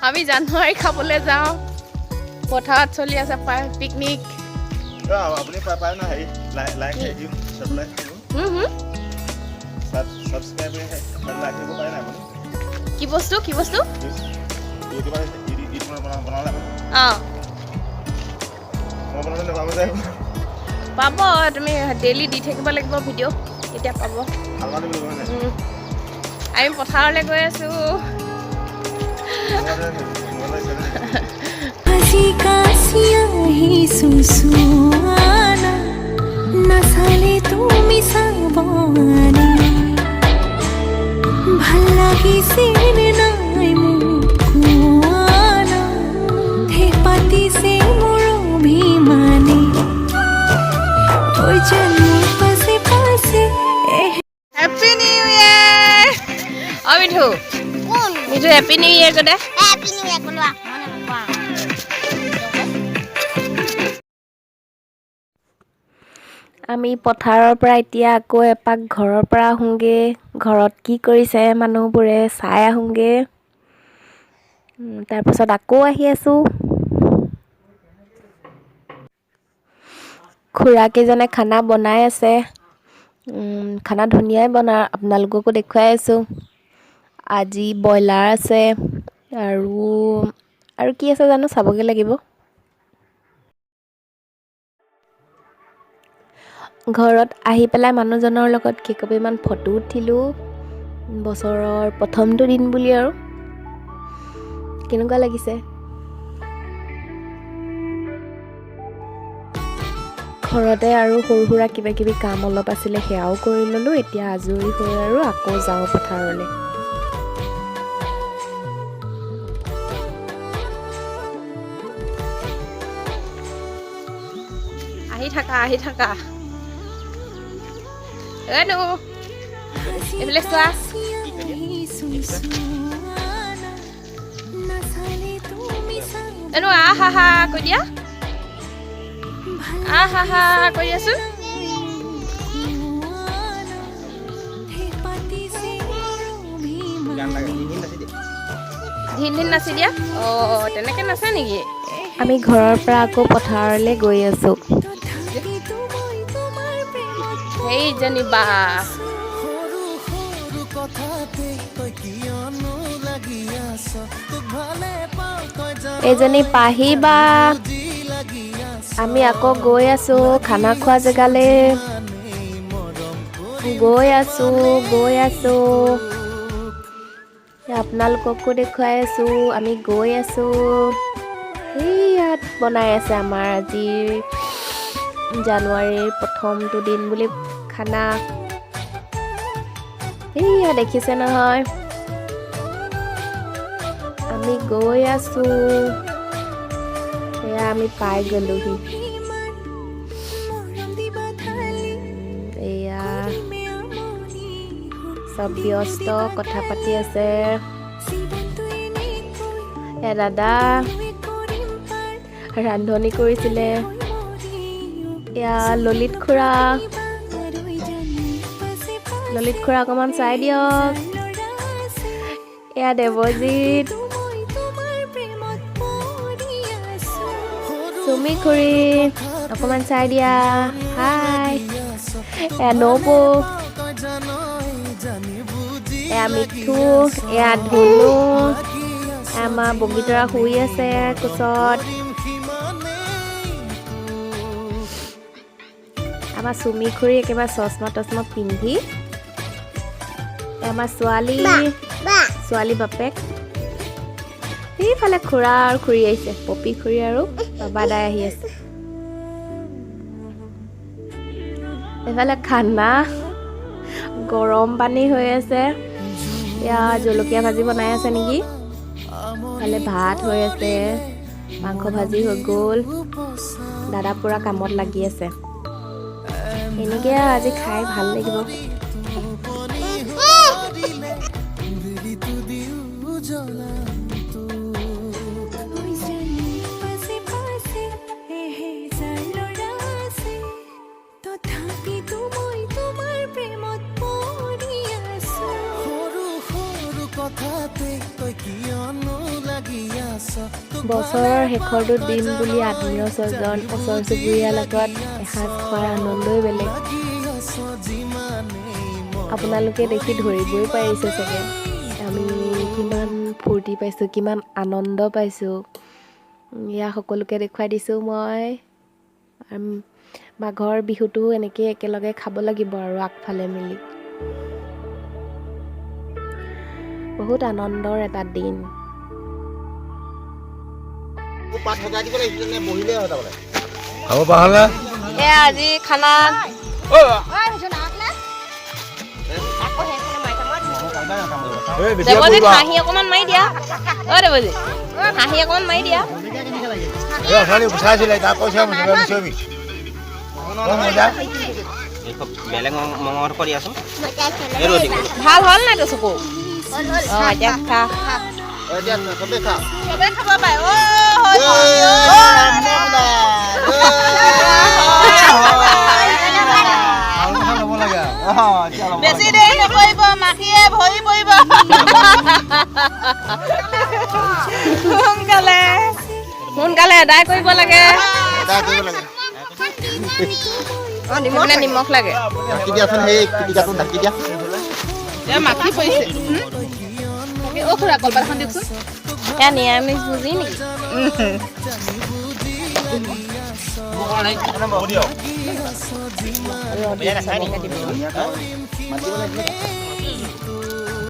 আমি জানুৱাৰী খাবলৈ যাওঁ। পথাৰত চলি আছে পিকনিক। আপুনি পায় না হেৰি, লাইক, হেৰি, ছাবস্ক্ৰাইব। হুম হুম। ছাবস্ক্ৰাইব, লাইক কৰিব পাৰে নাই আপুনি? কি বস্তু, কি বস্তু? ইউটিউবাৰ, ইউটিউব বনালে আপুনি? অঁ। মই বনালে নাপাব যে। পাব, তুমি ডেইলি দি থাকিব লাগিব ভিডিঅ', তেতিয়া পাব। ভাল ভাল দিব লাগিব হয় নাই? আমি পথাৰলৈ গৈ আছোঁ। Mobile channel. আজি কাচি আহিছো চোৱানা, নাচালে তুমি চাবানে? ভাল লাগিছে নে নাই মোক কোৱানা, ঠেহ পাতিছে মোৰ অভিমানে। ঐ যেন মোৰ পাছে পাছে এহ। Happy new year. অ Mithu, Mithu, happy new year কৈ দে। হেপী নিউ ইয়েৰ ক'লো। মানে কোৱা। আমি পথাৰৰ পৰা এতিয়া আকৌ এপাক ঘৰৰ পৰা আহোঁগৈ। ঘৰত কি কৰিছে মানুহবোৰে চাই আহোঁগৈ। তাৰপাছত আকৌ আহি আছোঁ। খুৰাকেইজনে খানা বনাই আছে। খানা ধুনীয়াই বনাই, আপোনালোককো দেখুৱাই আছোঁ। আজি ব্ৰইলাৰ আছে আৰু কি আছে জানো, চাবগৈ লাগিব। ঘৰত আহি পেলাই মানুহজনৰ লগত কেইকপিমান ফটো উঠিলোঁ, বছৰৰ প্ৰথমটো দিন বুলি। আৰু কেনেকুৱা লাগিছে? ঘৰতে আৰু সৰু সুৰা কিবা কিবি কাম অলপ আছিলে, সেয়াও কৰি ল'লোঁ। এতিয়া আজৰি হৈ আৰু আকৌ যাওঁ পথাৰলৈ। আহি থাকা, আহি থাকা। এনো এইফালে চোৱা। এনো আহ হা হা কৈ দিয়া, আহ হা হা কৈ দিয়াচোন। গান লাগে, হিন নাচি দিয়ে। ধিন ধিন নাচি দিয়া। অঁ, তেনেকৈ নাচে নেকি? আমি ঘৰৰ পৰা আকৌ পথাৰলৈ গৈ আছোঁ। সেইজনী বা। সৰু সৰু কথাতে তই কিয়নো লাগি আছ? তোক ভালে পাওঁ, তই জান। এইজনী পাহি বা। যি লাগি আছ। আমি আকৌ গৈ আছোঁ খানা খোৱা জেগালৈ। মৰম কৰি। গৈ আছোঁ, গৈ আছোঁ। আপোনালোককো দেখুৱাই আছোঁ, আমি গৈ আছোঁ। ইয়াত বনাই আছে আমাৰ আজিৰ জানুৱাৰীৰ প্ৰথমটো দিন বুলি খানা। এইয়া দেখিছে নহয়, আমি গৈ আছোঁ। এয়া আমি পাই গ'লোহি। এয়া চব ব্যস্ত, কথা পাতি আছে। এয়া দাদা ৰান্ধনি কৰিছিলে। এয়া ললিত খুৰা। ললিত খুৰা, অকণমান চাই দিয়ক। এয়া দেৱজিত, চুমি খুৰী, অকণমান চাই দিয়া। হাই। এয়া নবৌ, এয়া মিঠু, এয়া ধুনু। আমাৰ বগীতৰা শুই আছে কোচত। আমাৰ চুমি খুৰী একেবাৰে চশমা তচমা পিন্ধি। আমাৰ ছোৱালী, ছোৱালী বাপেক। সেইফালে খুৰা আৰু খুৰী আহিছে, পপী খুৰী আৰু বাবা দাই আহি আছে। এইফালে খানা গৰম পানী হৈ আছে। এয়া জলকীয়া ভাজি বনাই আছে নেকি। ইফালে ভাত হৈ আছে, মাংস ভাজি হৈ গ'ল। দাদা পুৰা কামত লাগি আছে। এনেকৈ আৰু আজি খাই ভাল লাগিব। বেলিটো দিও জ্বলাম তোক। তথাপিতো মই তোমাৰ প্ৰেমত পৰি আছো। সৰু সৰু কথাতে তই কিয়নো লাগি বছৰৰ শেষৰটো দিন বুলি আত্মীয় স্বজন, ওচৰ চুবুৰীয়াৰ লগত এসাঁজ খোৱাৰ আনন্দই বেলেগ। আপোনালোকে দেখি ধৰিবই পাৰিছে চাগে, আমি কিমান ফূৰ্তি পাইছোঁ, কিমান আনন্দ পাইছোঁ। এয়া সকলোকে দেখুৱাই দিছোঁ মই। মাঘৰ বিহুটো এনেকেই একেলগে খাব লাগিব আৰু আগফালে মিলি। বহুত আনন্দৰ এটা দিন। খাব পৰা হ'লে। এয়া আজি খানা। দেৱজিত, হাঁহি অকণমান মাৰি দিয়া। অ দেৱজিত, হাঁহি অকণমান মাৰি দিয়া। চাইছিলে তাক কৈছে। বেলেগ মঙহ কৰি আছো। ভাল হ'ল নাই তোৰ চকু? অ, এতিয়া খা। চবে খাব পায় অ। বেছি দেৰি নকৰিব, মাখিয়ে ভৰি পৰিব। সোনকালে সোনকালে আদায় কৰিব লাগে। মানে নিমখ লাগে। ঢাকি দিয়াচোন, সেই পিটিকাটো ঢাকি দিয়া। মাখি পৰিছে। অ খুৰা, কলপাতখন দিয়কচোন। এয়া নিৰামিষ ভোজি নেকি?